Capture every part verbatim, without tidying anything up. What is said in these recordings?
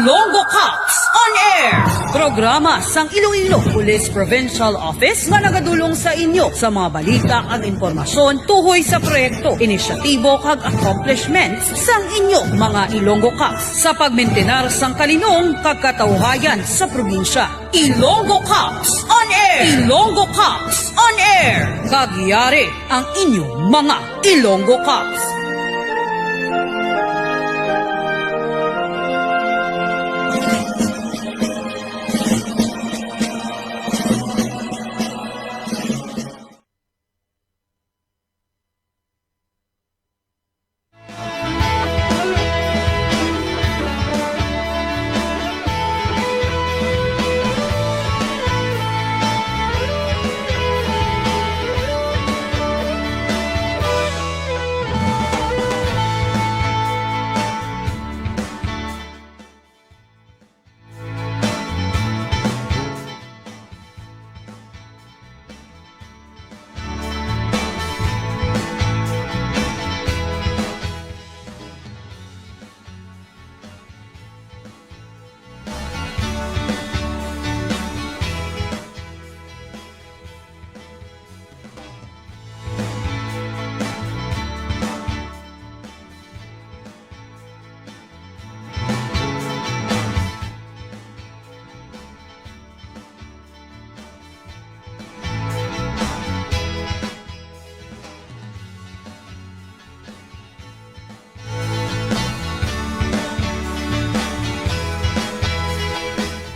Ilonggo Cops on Air! Programa sang Iloilo Police Provincial Office nga nagadulong sa inyo sa mga balita kag impormasyon tuhoy sa proyekto, inisyatibo kag accomplishments sang inyo mga Ilonggo Cops sa pagmintinar sang kalinong kag katawhayan sa probinsya. Ilonggo Cops on Air! Ilonggo Cops on Air! Kag yari ang inyo mga Ilonggo Cops.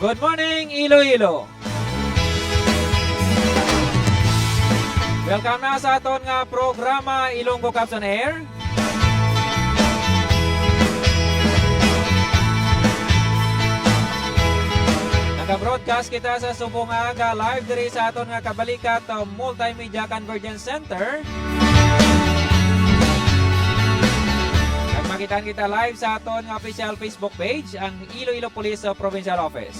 Good morning, Iloilo! Welcome na sa aton nga programa, Ilonggo Cops on Air. Naka-broadcast kita sa subong nga aga live diri sa aton nga kabalikat, uh, Multimedia Convergence Center. Kag makitaan kita live sa aton nga official Facebook page, ang Iloilo Police, uh, Provincial Office.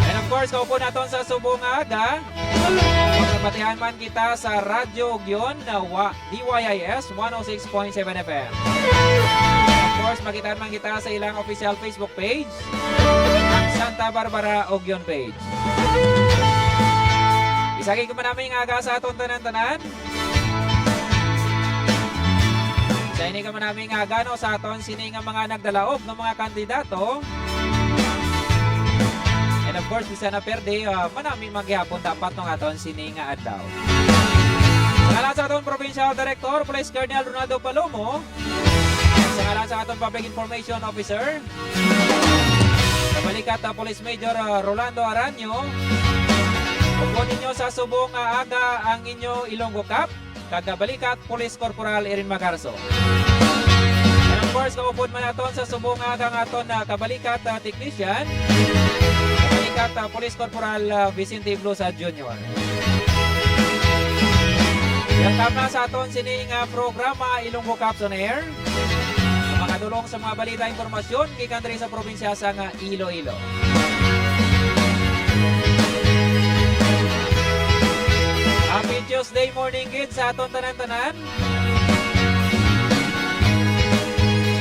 And of course, kaupo naton sa subong nga aga, mabatian man kita sa Radyo Ugyon, na wa-, D Y I S one oh six point seven F M. Of course, makitaan man kita sa ilang official Facebook page, ang Santa Barbara Ugyon page. Isa gid ka man naming aga sa aton tanan-tanan. Sa ini ka man naming aga, no, sa aton sini nga mga nagdalaog nga mga kandidato. And of course, bisan na perde, ah, manami man gihapon dapat, no, nga aton sini nga adlaw. Sa ngalan sa aton Provincial Director, Police Colonel Ronaldo Palomo, sa ngalan sa aton Public Information Officer, Kabalikat, ah, Police Major, ah, Rolando Aranio, upod ninyo sa subong nga aga ang inyo Ilonggo Cup, kag Kabalikat Police Corporal Erin Magarzo. And of course, kaupod man naton sa subong nga aga ang aton, ah, Kabalikat, ah, Technician, Kabalikat, ah, Police Corporal, ah, Vicente Iblosa Junior. Welcome na sa aton sini nga programa, Ilonggo Cops on Air. Makadulong sa mga balita, impormasyon gikan diri sa probinsya sang Iloilo. Happy Tuesday morning gid sa aton tanan-tanan.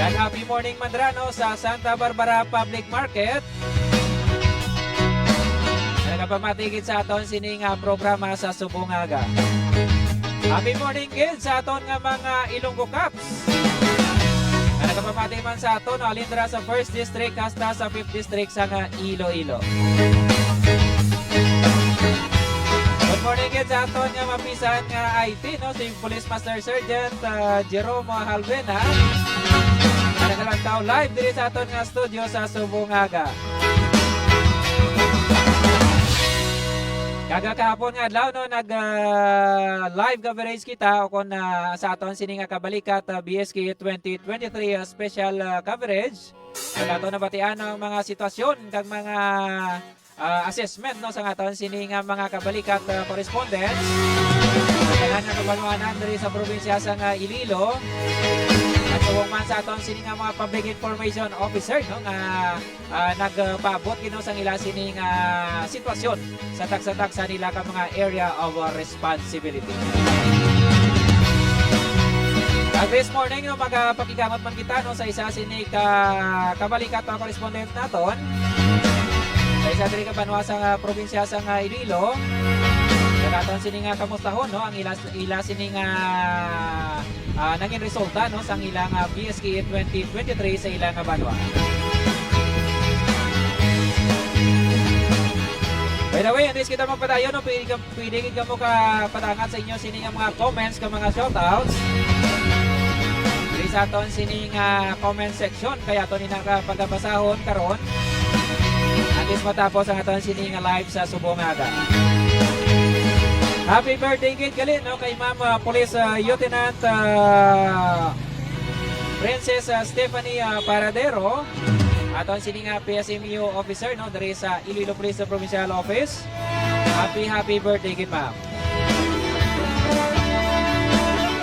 Kag happy morning man dira, no, sa Santa Barbara Public Market. Nagapamati gid sa aton sini nga programa sa subong nga aga. Happy morning gid sa aton nga mga Ilonggo Cups. Nga nagapamati man sa aton, no, halin dira sa First District hasta sa Fifth District sang Iloilo. Good morning gid sa aton nga mapisan nga I T, no, si Police Master Sergeant, ah, Jerome Halvena, nga nagalantaw live diri sa aton nga studio sa subong nga aga. Kag kahapon nga adlaw, no, nag, ah, live coverage kita o kon, ah, sa aton sini nga Kabalikat, ah, B S K twenty twenty-three, ah, special, ah, coverage. Kag ato nabatian ang mga sitwasyon kag mga, ah, assessment, no, sa aton sini nga mga Kabalikat, ah, correspondents. Sa tanan nga kabanwanan diri sa probinsya sang Iloilo. At subong man sa aton sini nga mga public information officer, no, nga, ah, nagpaabot gid, no, sang ila sini nga sitwasyon sa tagsa-tagsa nila ka mga area of, uh, responsibility. At this morning, no, magapakigamot man kita, no, sa isa sini ka kabalikat o correspondent naton. Sa isa diri ka banwa sa, ah, probinsya sa, ah, Iloilo. Sa aton sini nga kamustahon, no, ang ila, ila sini nga, ah, nangin resulta, no, sang ilang, ah, B S K E twenty twenty-three sa ilang, ah, banwa. By the way, antes kita magpadayon, no, pwede ka Pwede gid kamo ka padangat sa inyo sini nga mga comments, ka mga shoutouts. Diri sa aton sini nga comment section, kay aton ni nga pagabasahon karon. Antes matapos ang aton sini nga live sa subong aga. Happy birthday gid gali, no, kay Ma'am, ah, Police, ah, Lieutenant, ah, Princess, ah, Stephanie, ah, Paradero. Aton sini nga P S M U officer, no, diri sa Iloilo Police Provincial Office. Happy, happy birthday gid, ma'am.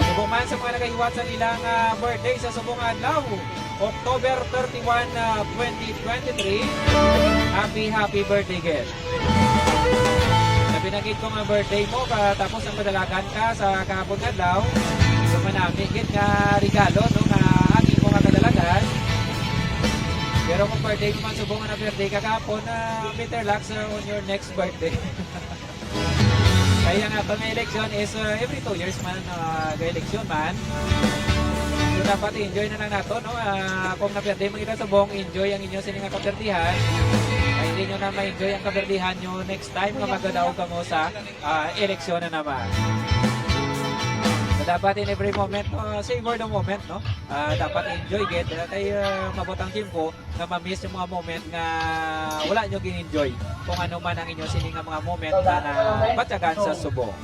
Subong man sa mga nagahiwat sa ilang, ah, birthday sa subong adlaw, October thirty-one, ah, twenty twenty-three. Happy, happy birthday gid. Sabi na gid ko nga birthday mo, ka, tapos ang madalagan ka sa kahapon nga adlaw, so manami gid nga regalo, no, nga ang imo nga kadalagan. Pero kung birthday mo man subong nga na birthday ka kahapon, ah, better luck sa on your next birthday. Kaya nga, ito nga eleksyon is, uh, every two years man, uh, ga-eleksyon man. So, dapat enjoy na lang nato, no? Ah, kung naperde man kita subong, enjoy ang inyo sini nga kaperdihan. Ay, hindi nyo na ma-enjoy ang kaperdihan nyo next time nga magadaog kamo sa, ah, eleksyon na naman. So, dapat in every moment, uh, savor the moment, no? Ah, dapat enjoy gid. Ah, kay, ah, mabot ang tiempo, nga ma-miss yung mga moment nga wala nyo gin-enjoy. Kung ano man ang inyo sini nga mga moment na nabatyagan sa subong.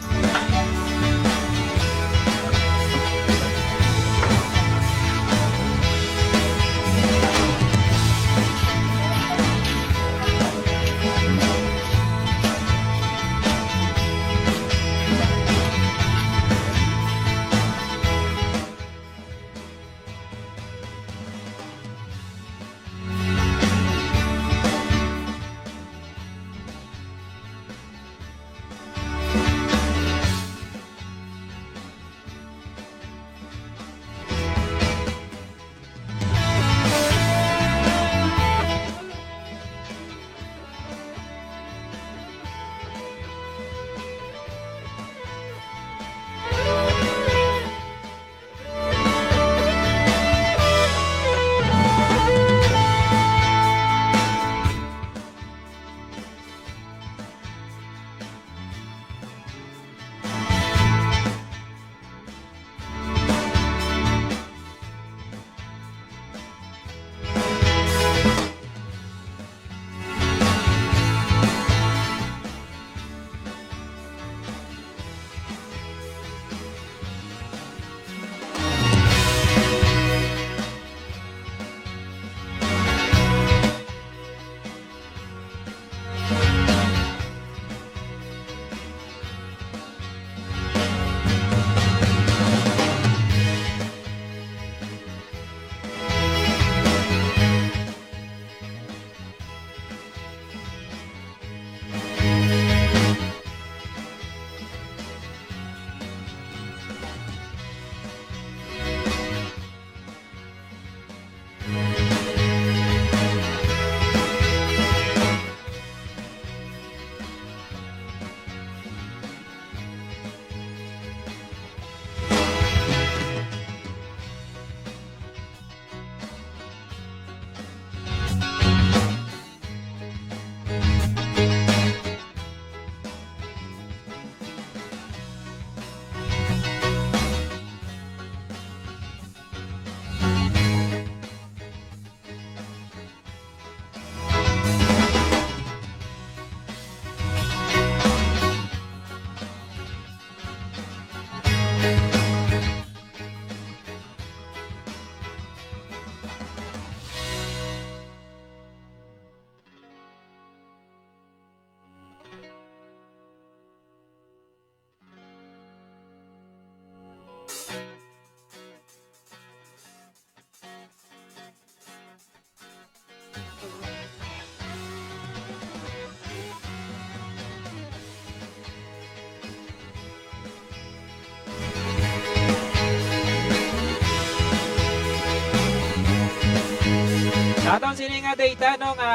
Data, no, nga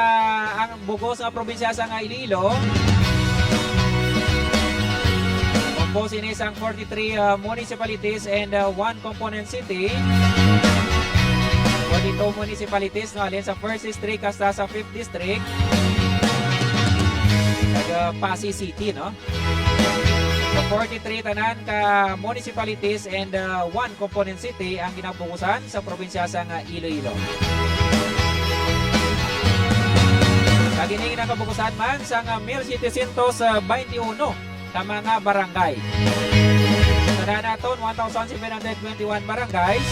ang bugos nga probinsya sa nga Iloilo, composed ini sang forty-three, ah, municipalities and, ah, one component city. Forty-two municipalities, no, alin sa first district hasta sa fifth district. Kag, ah, Passi City, no? So, forty-three tanan ka municipalities and, uh, one component city ang ginabukusan sa probinsya sang, uh, Iloilo. Kag ini nakabukusan man sang, uh, mil setecientos bainti uno ka mga barangay. Tandaan naton, one thousand seven hundred twenty-one barangays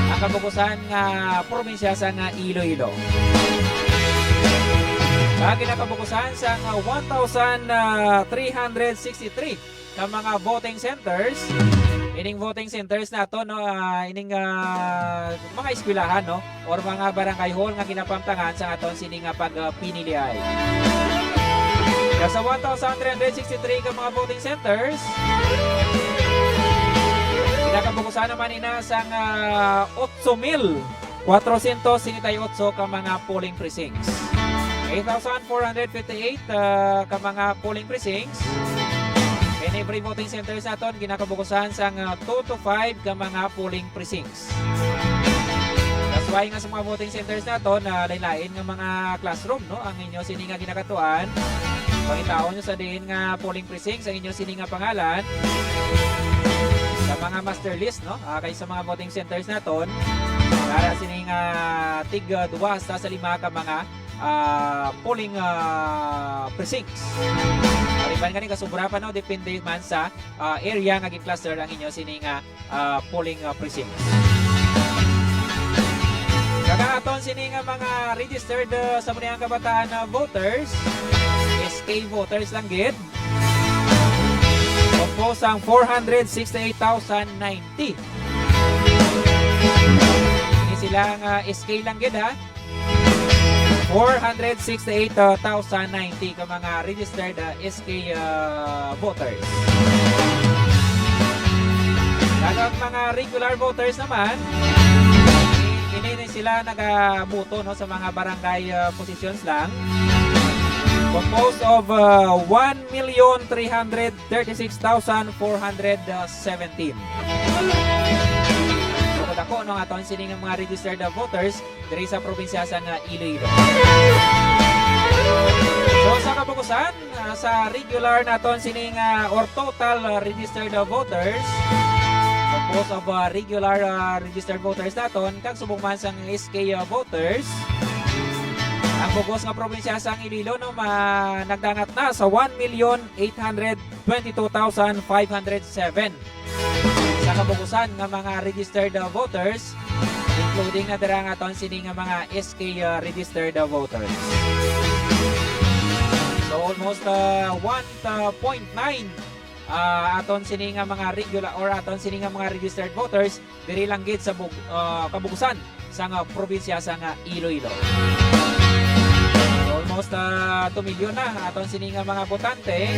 ang kabukusan nga probinsya sang, uh, Iloilo. Kag ginakabukusan sang, ah, one thousand three hundred sixty-three ka mga voting centers. Ining voting centers nato, no, ah, ining, ah, mga eskwelahan, no, or mga barangay hall nga ginapamtangan sa aton sini nga pagpiniliay. Sa one thousand three hundred sixty-three ka mga voting centers, ginakabukusan naman ina sang, ah, otso mil Cuatrocientos sesenta y ocho ka mga polling precincts. Eight thousand four hundred fifty-eight, ah, ka mga polling precincts. And every voting centers naton ginakabukusan sang, ah, two to five ka mga polling precincts. That's why nga sa mga voting centers naton, ah, lain-lain nga mga classroom, no, ang inyo sini nga ginakatuan. Pangitaon nyo sa diin nga polling precincts ang inyo sini nga pangalan. Sa mga master list, no? Ah, kay sa mga voting centers naton, para sini nga tig, ah, duwa hasta sa lima ka mga, ah, polling, ah, precincts. Maliban gani, kasubra pa, no? Depende man sa, ah, area nga gin-cluster ang inyo sini nga, ah, polling, ah, precincts. Kag ang aton sini nga mga registered, ah, sa Sangguniang Kabataan na voters, S K voters lang gid. Composed sang four hundred sixty-eight thousand ninety. Ini sila nga S K lang gid, ha. Four hundred sixty-eight thousand ninety ka mga registered, ah, S K, ah, voters. Kag ang mga regular voters naman, ini ni sila nagaboto, no, sa mga barangay, ah, positions lang. Composed of, ah, one million three hundred thirty-six thousand four hundred seventeen. So, dako, no, ang aton sini nga mga registered, ah, voters diri sa probinsya sang, ah, Iloilo. So, sa kabukusan, ah, sa regular naton sini nga or total, ah, registered, ah, voters, composed of, ah, regular, ah, registered voters naton, kag subong man sang S K, ah, voters, ang bugos nga probinsya sang Iloilo, no, ma-, nagdangat na sa one million eight hundred twenty-two thousand five hundred seven sa kabukusan nga mga registered, uh, voters, including na dira ang aton sini nga mga S K, uh, registered, uh, voters. So, almost, uh, one point nine, uh, aton sini nga mga regular or aton sini nga mga registered voters diri lang gid sa bug-, ah, kabukusan sang, ah, probinsya sang, ah, Iloilo. So, almost, ah, two million na aton sini nga mga botante.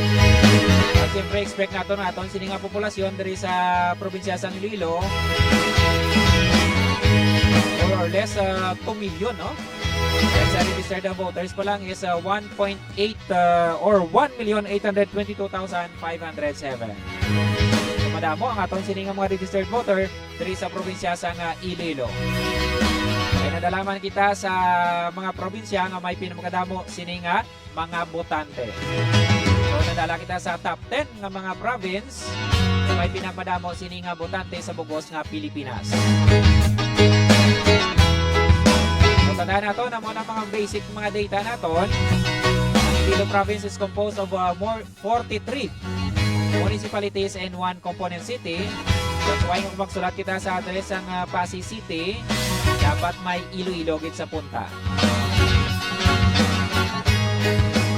At siyempre, expect nato na aton sini nga populasyon diri sa probinsya sang Iloilo, more or less, ah, two million, no? At sa registered voters pa lang is, ah, one point eight, uh, or one million eight hundred twenty-two thousand five hundred seven. So, madamo ang aton sini nga mga registered voter diri sa probinsya sang Iloilo. Kay nadala man kita sa mga probinsya nga may pinakadamo sini nga mga botante. So, nadala kita sa top ten nga mga province nga may pinakadamo sini nga botante sa bugos nga Pilipinas. So, tandaan nato na mo na mga basic mga data naton. Ang Iloilo province is composed of, uh, more forty-three municipalities and one component city. That's why kung magsulat kita sa address sang, uh, Passi City, dapat may Iloilo gid sa punta.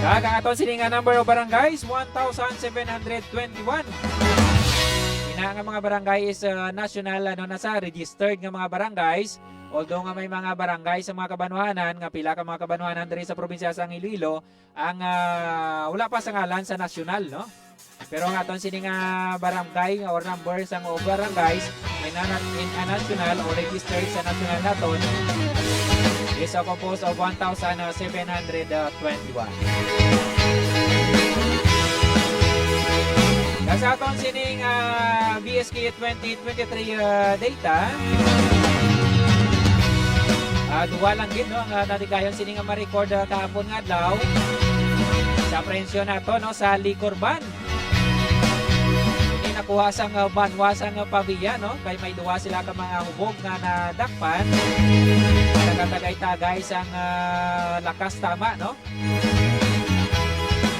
Kag ang aton sini nga number of barangays, one thousand seven hundred twenty-one. Ina nga mga barangay is, uh, national, ano, na sa registered nga mga barangays. Although nga may mga barangay sa mga kabanwahanan, nga pila ka mga kabanwahanan diri sa probinsya sang Iloilo, ang, ah, wala pa sa ngalan sa nasyonal, no? Pero ang aton sini nga barangay or number sang barangays in a, in a national or registered sa nasyonal naton, is, uh, composed of one thousand seven hundred twenty-one. Kag sa aton sining, ah, B S K twenty twenty-three, ah, data, ah, duwa lang gid, no, ang, ah, natigayon sini nga ma-record, ah, kahapon nga adlaw. Sa aprehensiyon nato, no, sa liquor ban. Ini nakuha sang, ah, banwa sang, ah, Pavia, no? Kay may duwa sila ka mga hubog nga nadakpan. Nagkatagay-tagay sang, ah, lakas tama, no?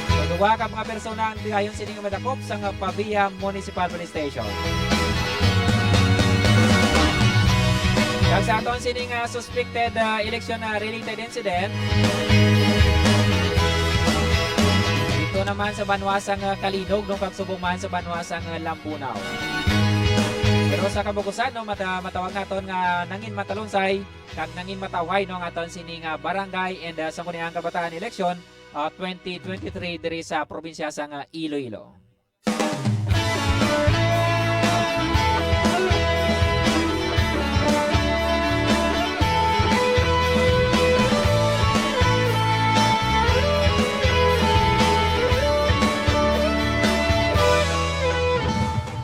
So, duwa ka mga persona ang dayon sini nga madakop sang, ah, Pavia Municipal Police Station. Kag sa aton sini nga suspected, ah, election, ah, related incident. Dito naman sa banwa sang, ah, Calinog, no, kag subong man sa banwa sang, ah, Lambunao. Pero sa kabugusan, no, mata-, matawag naton nga nangin matalunsay kag nangin matawhay, no, ang aton sini nga barangay and, ah, Sangguniang Kabataan election, ah, twenty twenty-three diri sa probinsya sang, ah, Iloilo.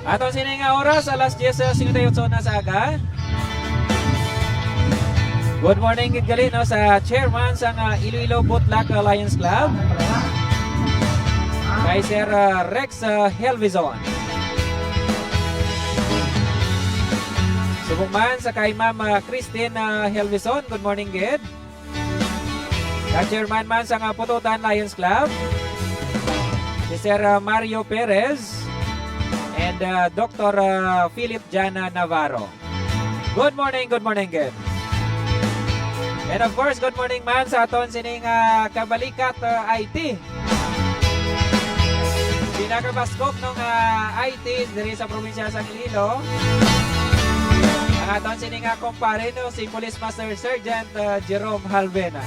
Aton sini nga oras, alas diyes singkwenta y otso na sa aga. Good morning gid gali, no, sa chairman sang, ah, Iloilo Bootlock, ah, Lions Club, kay Sir, ah, Rex, ah, Helvison. Subong man sa kay Ma'am, ah, Christine, ah, Helvison, good morning gid. Kag chairman man sang, ah, Pututan Lions Club, si Sir, ah, Mario Perez and, ah, Doktor, ah, Philip Jana Navarro. Good morning, good morning, good. And of course, good morning man sa aton sining, ah, kabalikat, ah, I T. Pinakabaskog nung, ah, I T diri sa probinsya sa Iloilo. Ang aton sini nga kumpare, no, si Police Master Sergeant, ah, Jerome Halvena.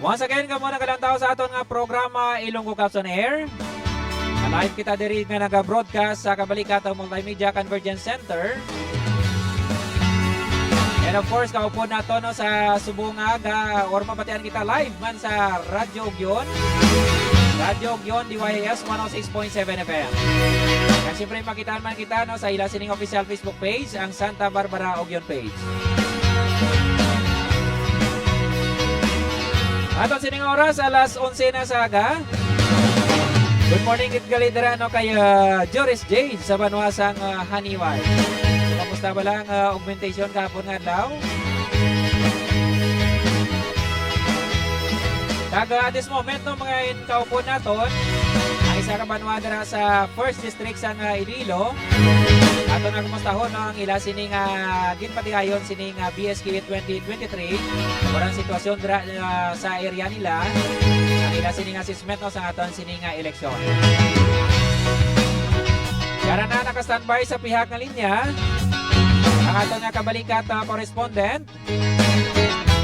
Once again, kamo nakalantaw sa aton nga programa, Ilonggo Caps on Air. Live kita diri nga naga-broadcast sa Kabalikat Multimedia Convergence Center. And of course, kaupod nato, no, sa subong nga aga, or mabatian kita live man sa Radyo Ugyon. Radyo Ugyon, D Y S, one oh six point seven F M. Kag siyempre, makitaan man kita, no, sa ila sining official Facebook page, ang Santa Barbara Ugyon page. Aton sining oras, alas onse na sa aga. Good morning gid gali dira, no, kay, ah, Joris J sa banwa sang, ah, Haniway. So, kamusta ba lang, ah, augmentation kahapon nga adlaw? Kag, ah, at this moment, no, mga in-, kaupod naton, ang isa ka banwa dira sa First District sang, ah, Iloilo. Ato na kumustahon, no, ang ila sini nga ginpatigayon sini nga B S K twenty twenty-three. Wala ang sitwasyon dira, ah, sa area nila. Ang ila sini nga assessment, no, sa aton sini nga eleksyon. Yara na naka-standby sa pihak nga linya ang aton nga kabalikat, ah, correspondent.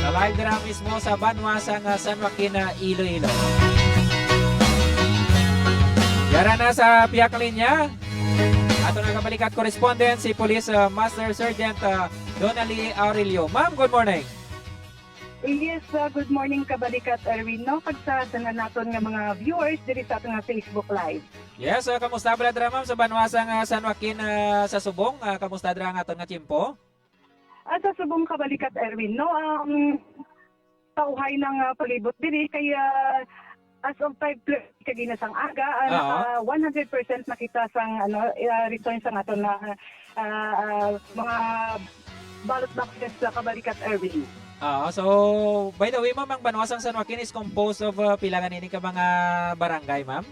Na live dira mismo sa banwa sang, ah, San Joaquin, ah, Iloilo. Yara na sa pihak nga linya, ato nga kabalikat correspondent, si Police, ah, Master Sergeant, ah, Donalie Aurelio. Ma'am, good morning. Yes, ah, good morning, Kabalikat Erwin, no? Kag sa tanan naton nga mga viewers diri sa aton nga Facebook Live. Yes, ah, kamusta bala dira, ma'am, sa banwa sang, ah, San Joaquin, ah, sa subong? Ah, kamusta dira ang aton nga tiyempo? Ah, sa subong, Kabalikat Erwin, no, ang tauhay ng, ah, palibot diri kay, ah, As of five thirty kagina sang aga, ah, Oo. naka one hundred percent na kita sang, ano, ah, return sang aton na, ah, ah, mga ballot boxes sa Kabalikat, Erwin. Ah, so, by the way, ma'am, ang banwa sang San Joaquin is composed of, ah, pila nga nini ka mga barangay, ma'am?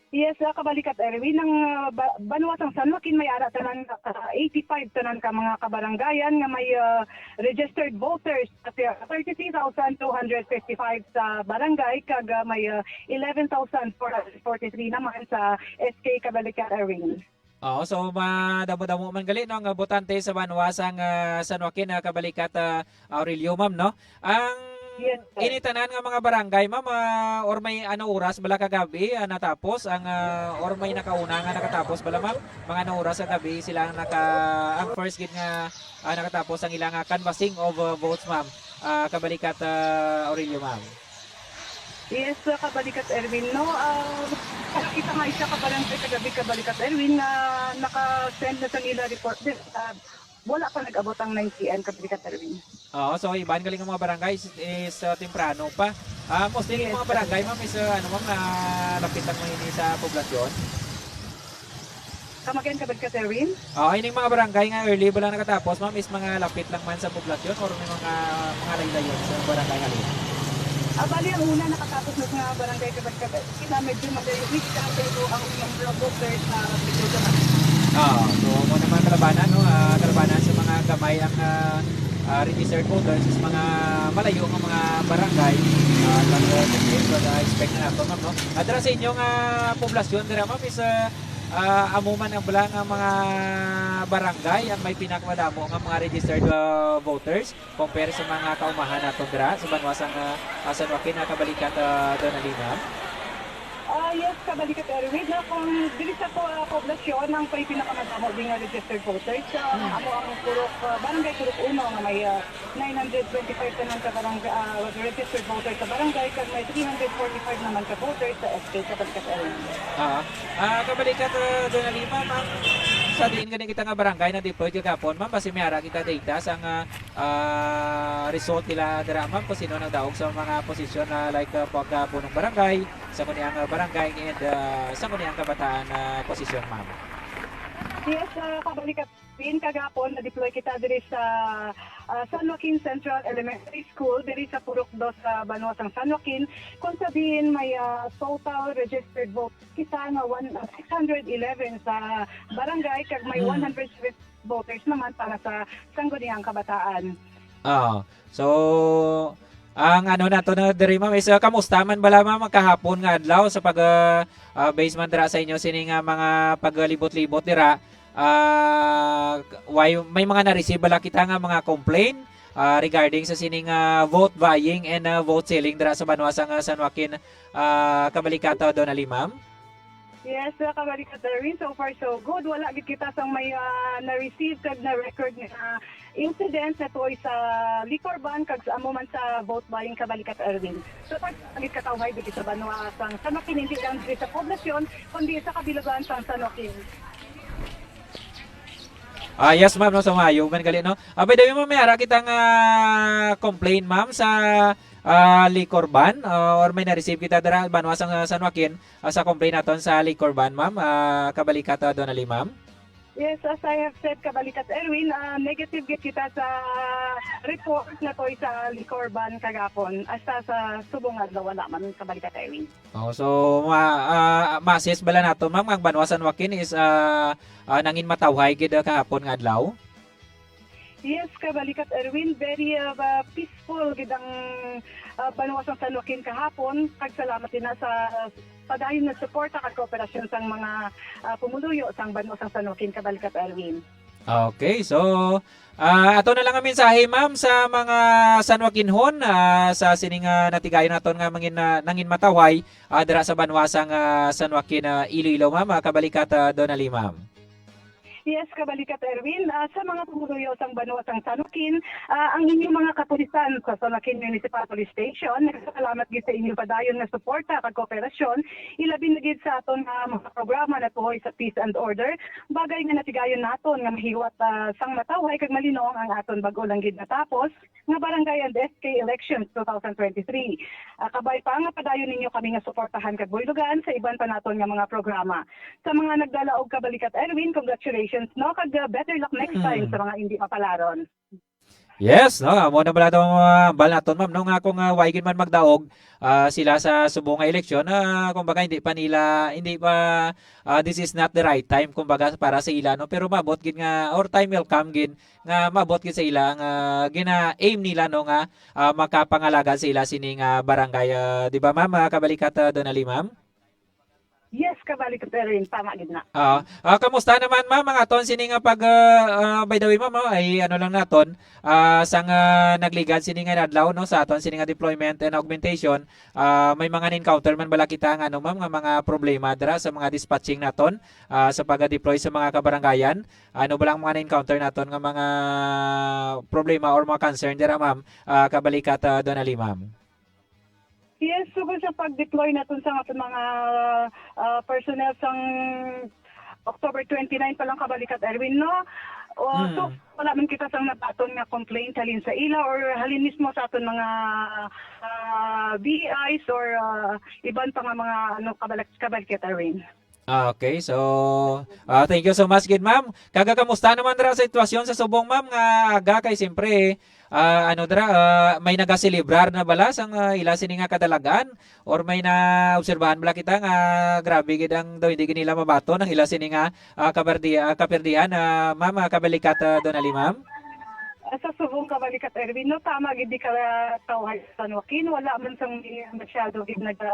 Yes, ah, Kabalikat, Erwin, ang, ah, ba-, banwa sang San Joaquin may ara tanan, ah, eighty-five tanan ka mga kabarangayan nga may, ah, registered voters, at, ah, thirty-three thousand two hundred fifty-five sa barangay, kag, ah, may, ah, eleven thousand four hundred forty-three naman sa S K Kabalikat, Erwin. Oo, so madamo-damo man gali, no, nga botante sa banwa sang, ah, San Joaquin, ah, Kabalikat, ah, Aurelio, ma'am, no? Ang Yes, sir. ini tanan nga mga barangay, ma'am, ah, or may ano oras bala kagabi, ah, natapos ang, ah, or may nakauna nga nakatapos bala, ma'am? Mga ano oras sa gabi sila ang naka-, ang first gid nga, ah, nakatapos ang ilang, ah, canvassing of, ah, votes, ma'am? Ah, Kabalikat, ah, Aurelio, ma'am. Yes, uh, Kabalikat Erwin, no? Ah, nakita nga isa ka barangay kagabi, Kabalikat Erwin, nga naka-send na sa nila report din. Ah, wala pa nag-abot ang nine P M, Kabalikat Erwin. Oo, so iban galing ang mga barangay is, is, uh, temprano pa. Ah, mostly yung Yes, mga barangay, Kabalikat. ma'am, is, uh, ano, ma'am, na lapit lang mo ini sa poblasyon? Come again, Kabalikat Erwin? Ah, ining mga barangay nga early ba lang nakatapos, ma'am, is mga lapit lang man sa poblasyon or may mga, mga laylayon sa barangay halin? Ah, bali, ang una nakatapos na sa mga barangay, Kabalikat Erwin, na medyo malayo, which is ang, pero ang unang block of third na medyo gamay. Ah, so, mo naman kalabanan, no? Ah, kalabanan sa mga gamay ang, ah, ah, registered voters is mga malayo nga mga barangay. Ah, pag, ah, pag, ah, expect na nato, ma'am, no? Ah, dira sa inyong, ah, poblasyon, dira, ma'am, is, ah, ah, amo man ang bala nga mga barangay ang may pinakamadamo nga mga registered, ah, voters compare sa mga kaumahan naton dira sa banwa sang, ah, ah, San Joaquin, ah, Kabalikat, ah, Donna Lee, ma'am? Ah, yes, Kabalikat Erwin, na kung diri sa po, ah, poblasyon, ang may pinakamadamo din nga registered voters, ah, Hmm. amo ang Purok, ah, Barangay Purok Uno nga may, ah, nine hundred twenty-five tanan ka barang-, ah, registered voters sa barangay, kag may three hundred forty-five naman ka voters sa S K Kabalikat Erwin. Ah, ah, Kabalikat, ah, Donna Lee, ma'am, ang sa diin gani kita nga barangay na-deploy kagapon, ma'am, basi may ara kita data sa nga, ah, result nila dira, ma'am, kung sino nagdaog sa mga posisyon na, like, ah, pagkapunong barangay, sa Sangguniang, ah, Barangay and, ah, Sangguniang Kabataan, ah, posisyon, ma'am. Yes, ah, Kabalikat Erwin, kagapon na-deploy kita diri sa, ah, San Joaquin Central Elementary School, diri sa Purok Dos sa banwa sang San Joaquin. Kung sa diin may, ah, total registered vote kita nga one, ah, six hundred eleven sa barangay, kag may Mm. one hundred seven voters naman para sa Sangguniang Kabataan. Ah, so, ang ano nato na diri, ma'am, is, uh, kamusta man bala, ma'am, ang kahapon nga adlaw sa pag, uh, uh, base man dira sa inyo sini nga mga paglibot-libot dira? Ah, why, may mga na-receive bala kita nga mga complaint, ah, regarding sa sini nga vote buying and, uh, vote selling dira sa banwa sang, uh, San Joaquin, uh, Kabalikat, Donna Lee, ma'am? Yes, uh, Kabalikat Erwin, so far so good. Wala gid kita sang may, ah, na-receive kag na-record nga incident na tuoy sa liquor ban kag sa amo man sa vote buying, Kabalikat Erwin. So far, gid katawhay dito sa banwa sang San Joaquin, hindi lang diri sa poblasyon, kundi sa kabilugan sang San Joaquin. Ah, yes, ma'am, no, so maayo man gali, no? Ah, by the way, ma'am, may ara kita nga complaint, ma'am, sa, ah, liquor ban, ah, or may na-receive kita dira, banwa sang, ah, San Joaquin, ah, sa complaint naton sa liquor ban, ma'am, ah, Kabalikat, ah, Donna Lee, ma'am? Yes, as I have said, Kabalikat Erwin, ah, negative gid kita sa report na toy sa liquor ban kagapon. Hasta sa subong adlaw, wala man, Kabalikat Erwin. Oh, so, ma-, ah, ma-assess bala nato, ma'am, ang banwa San Joaquin is, ah, ah, nangin matawhay gid, ah, kahapon nga adlaw? Yes, Kabalikat Erwin, very, ah, ba-, peaceful gid ang, ah, banwa sang San Joaquin kahapon. Kag salamat din na sa padayon nga suporta kag kooperasyon sang mga, ah, pumuluyo sang banwa sang San Joaquin, Kabalikat Erwin. Okay, so, ah, ato na lang ang mensahe, ma'am, sa mga San Joaquinhon, ah, sa sining, ah, natigayon naton nga mangin-, ah, nangin matawhay, ah, dira sa banwa sang, ah, San Joaquin, ah, Iloilo, ma'am, ah, Kabalikat, ah, Donna Lee, ma'am. Yes, Kabalikat Erwin, ah, sa mga pumuluyo sang banwa sang San Joaquin, ah, ang inyong mga kapulisan sa San Joaquin Municipal Police Station, nagsalamat gid sa inyong padayon nga suporta kag kooperasyon, ilabi na gid sa aton nga mga programa natuhoy sa peace and order, bagay nga natigayon naton nga mahiwat, ah, sang matawhay kag malinong ang aton bag-o lang gid natapos nga Barangay and S K Elections two thousand twenty-three. Ah, kabay pa nga padayon ninyo kami nga suportahan kag buylogan sa iban pa naton nga mga programa. Sa mga nagdala og Kabalikat Erwin, congratulations, no? Kag, ah, better luck next time Mm. sa mga hindi mapalaron. Yes, no? Amo na bala daw ang mga hambal naton, ma'am, no? Nga kung, ah, way gid man magdaog, ah, sila sa subong nga eleksyon, ah, kumbaga, hindi pa nila, hindi pa, ah, this is not the right time, kumbaga, para sa ila, no? Pero maabot gid nga, or time will come gid, nga maabot gid sa ila ang, ah, gina-aim nila, no, nga, ah, makapangalagad sa ila sini nga barangay, ah, di ba, ma'am? Ah, kabalikat, ah, Donali, ma'am? Yes, kabalikat, Erwin. Tama gid na. Ah, ah, kamusta naman, ma'am, ang aton sini nga pag, ah, ah, by the way, ma'am, oh, ay ano lang naton, ah, sang, ah, nagligad sini nga adlaw, no, sa aton sini nga deployment and augmentation, ah, may mga na-encounter man bala kita nga, ano, ma'am, nga mga problema dira sa mga dispatching naton, ah, sa pag-deploy sa mga kabarangayan? Ano ba lang mga na-encounter naton nga mga problema or mga concern dira, ma'am, ah, kabalikat, ah, Donali, ma'am? Yes, sugod sa pag-deploy naton sa aton mga, ah, personnel sang October twenty-nine pa lang, kabalikat, Erwin, no? O, so, Hmm. wala man kita sang nabaton nga complaint halin sa ila or halin mismo sa aton mga, ah, B Is or, ah, iban pa nga mga, ano, kabalik-, kabalikat, Erwin. Ah, okay. So, ah, thank you so much gid, ma'am. Kaga, kamusta naman dira sa sitwasyon sa subong, ma'am, nga aga kay siyempre, ah, ano dira, ah, may nagaselebrar na bala sang, ah, ila sini nga kadalagan or may naobserbahan bala kita nga grabe gid ang daw hindi gid nila mabaton ang ila sini nga, ah, kabardi-, ah, kapirdihan, ah, ma'am, ah, kabalikat, ah, Donali, ma'am? Ah, sa subong kabalikat, Erwin, no, tama gid di ka tawhay sa San Joaquin, wala man sang masyado gid naga,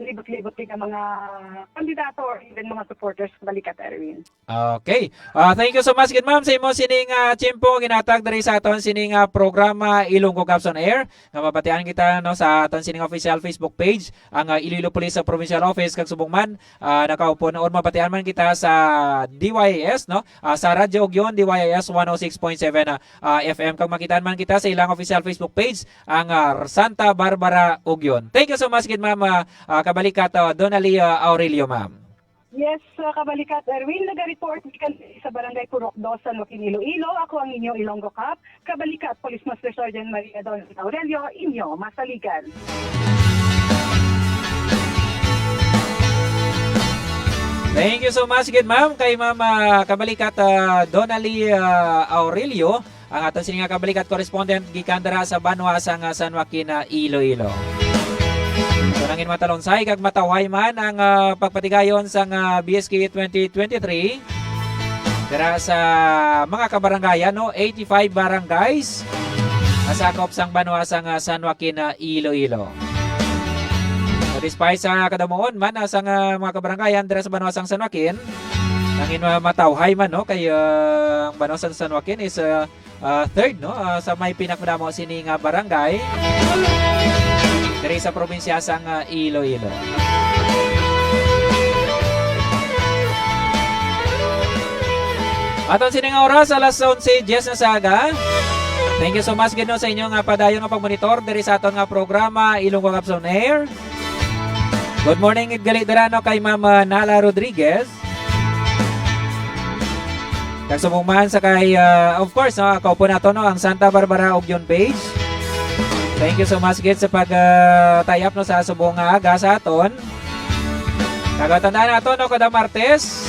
libot-libot din ang mga kandidato or even mga supporters sa balikat, Erwin. Okay. Ah, thank you so much gid, ma'am, sa imo sining, ah, tiyempo ginatag diri sa aton sining, ah, programa Ilonggo Gaps on Air nga mabatian kita, no, sa aton sining official Facebook page, ang, ah, Iloilo Police sa Provincial Office, kag subong man, ah, nakaupon or mabatian man kita sa D Y S, no, ah, sa Radyo Ugyon, D Y S one oh six point seven, ah, ah, F M, kag makitaan man kita sa ilang official Facebook page, ang, ah, Santa Barbara Ugyon. Thank you so much gid, ma'am, ah, ah, kabalikat, ah, Donali, ah, Aurelio, ma'am. Yes, ah, kabalikat, Erwin, naga-report gikan sa Barangay Purok Dos, San Joaquin, Iloilo. Ako ang inyo Ilonggo Kap, kabalikat, Police Master Sergeant Maria Don Aurelio, inyo masaligan. Thank you so much gid, ma'am, kay Ma'am, ah, kabalikat, ah, Donali, ah, Aurelio. Ang aton sini nga kabalikat correspondent gikan dira sa banwa sang, ah, San Joaquin, ah, Iloilo. So, nangin matalonsay kag matawhay man ang, ah, pagpatigayon sang, ah, B S K twenty twenty-three dira sa mga kabarangayan, no? Eighty-five barangays ang sakop sang banwa sang, ah, San Joaquin, ah, Iloilo. So, despite sa kadamuon man, ah, sang, ah, mga kabarangayan dira sa banwa sang San Joaquin, nangin ma-, matawhay man, no? Kay, ah, ang banwa sang San Joaquin is, ah, ah, third, no, ah, sa may pinakadamo sini nga barangay diri sa probinsya sang, ah, Iloilo. Aton sini nga oras, alas onse diez na sa aga. Thank you so much gid, no, sa inyo nga padayon nga pagmonitor diri sa aton nga programa, Ilonggo Gaps on Air. Good morning gid gali dira, no, kay Ma'am, ah, Nala Rodriguez. Kag subong man sa kay, ah, of course, no, kaupo nato, no, ang Santa Barbara Ugyon page. Thank you so much gid sa pag, ah, tie up, no, sa subong nga aga sa aton. Kag tandaan nato, no, kada Martes,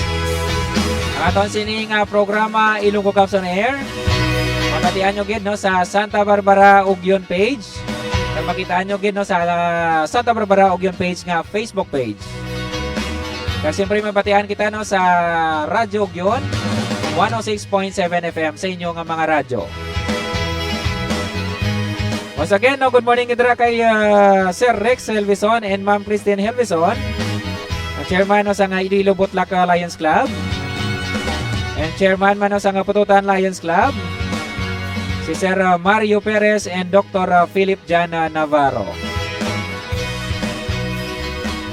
ang aton sini nga programa, Ilonggo Gaps on Air. Mabatian nyo gid, no, sa Santa Barbara Ugyon page. Kag makitaan nyo gid, no, sa, ah, Santa Barbara Ugyon page nga Facebook page. Kag siyempre, mabatian kita, no, sa Radyo Ugyon, one oh six point seven F M sa inyo nga mga radyo. Once again, no, good morning dira kay, ah, Sir Rex Helvison and Ma'am Christine Helvison. Ang chairman, no, sa nga Iloilo Botlak, ah, Lions Club. And chairman man, no, sa nga Pututan Lions Club. Si Sir, ah, Mario Perez and Doctor, ah, Philip Jan, ah, Navarro.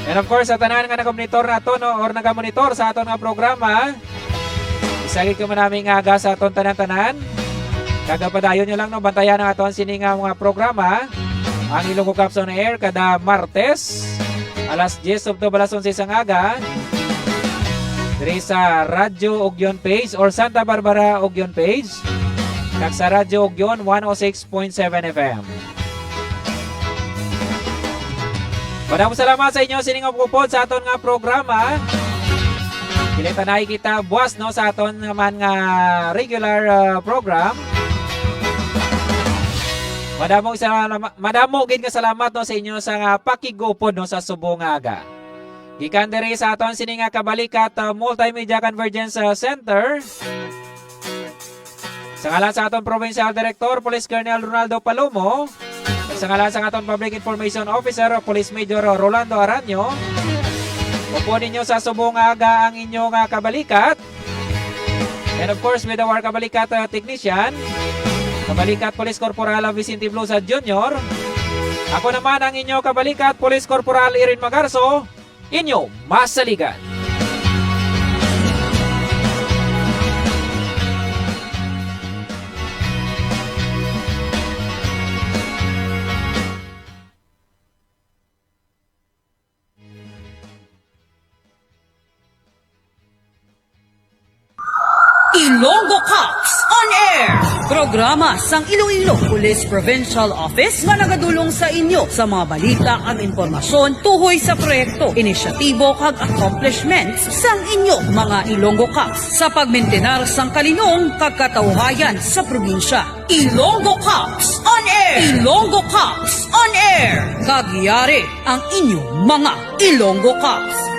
And of course, sa tanan nga nagamonitor nato, no, or nagamonitor sa aton nga programa, Sagid ko man nami nga aga sa aton tanan-tanan. Kag padayon nyo lang, no, bantayan ang aton sini nga mga programa. Ang Ilonggo Cops on Air kada Martes, alas diyes ubtob alas onse sang aga. Diri sa Radyo Ugyon page or Santa Barbara Ugyon page. Kag sa Radyo Ugyon one oh six point seven F M. Madamo salamat sa inyo sining upod sa aton nga programa. Kilitanay kita buwas, no, sa aton naman nga regular, ah, program. Madamo sa madamo gid nga salamat, no, sa inyo sa nga pakig-upod, no, sa subong nga aga. Gikan diri sa aton sini nga Kabalikat, ah, Multimedia Convergence, ah, Center. Sa ngalan sa aton Provincial Director, Police Colonel Ronaldo Palomo, sa ngalan sa aton Public Information Officer, Police Major Rolando Aranyo, upod ninyo sa subong nga aga ang inyo nga Kabalikat. And of course, with our Kabalikat, uh, technician, Kabalikat Police Corporal Vicente Blosa Junior. Ako naman ang inyo Kabalikat Police Corporal Irene Magarso, inyo masaligan. Ilonggo Cops on Air! Programa sang Iloilo Police Provincial Office nga nagadulong sa inyo sa mga balita kag impormasyon tuhoy sa proyekto, inisyatibo kag accomplishments sang inyo mga Ilonggo Cops sa pagmintinar sang kalinong kag katawhayan sa probinsya. Ilonggo Cops on Air! Ilonggo Cops on Air! Kag yari ang inyo mga Ilonggo Cops.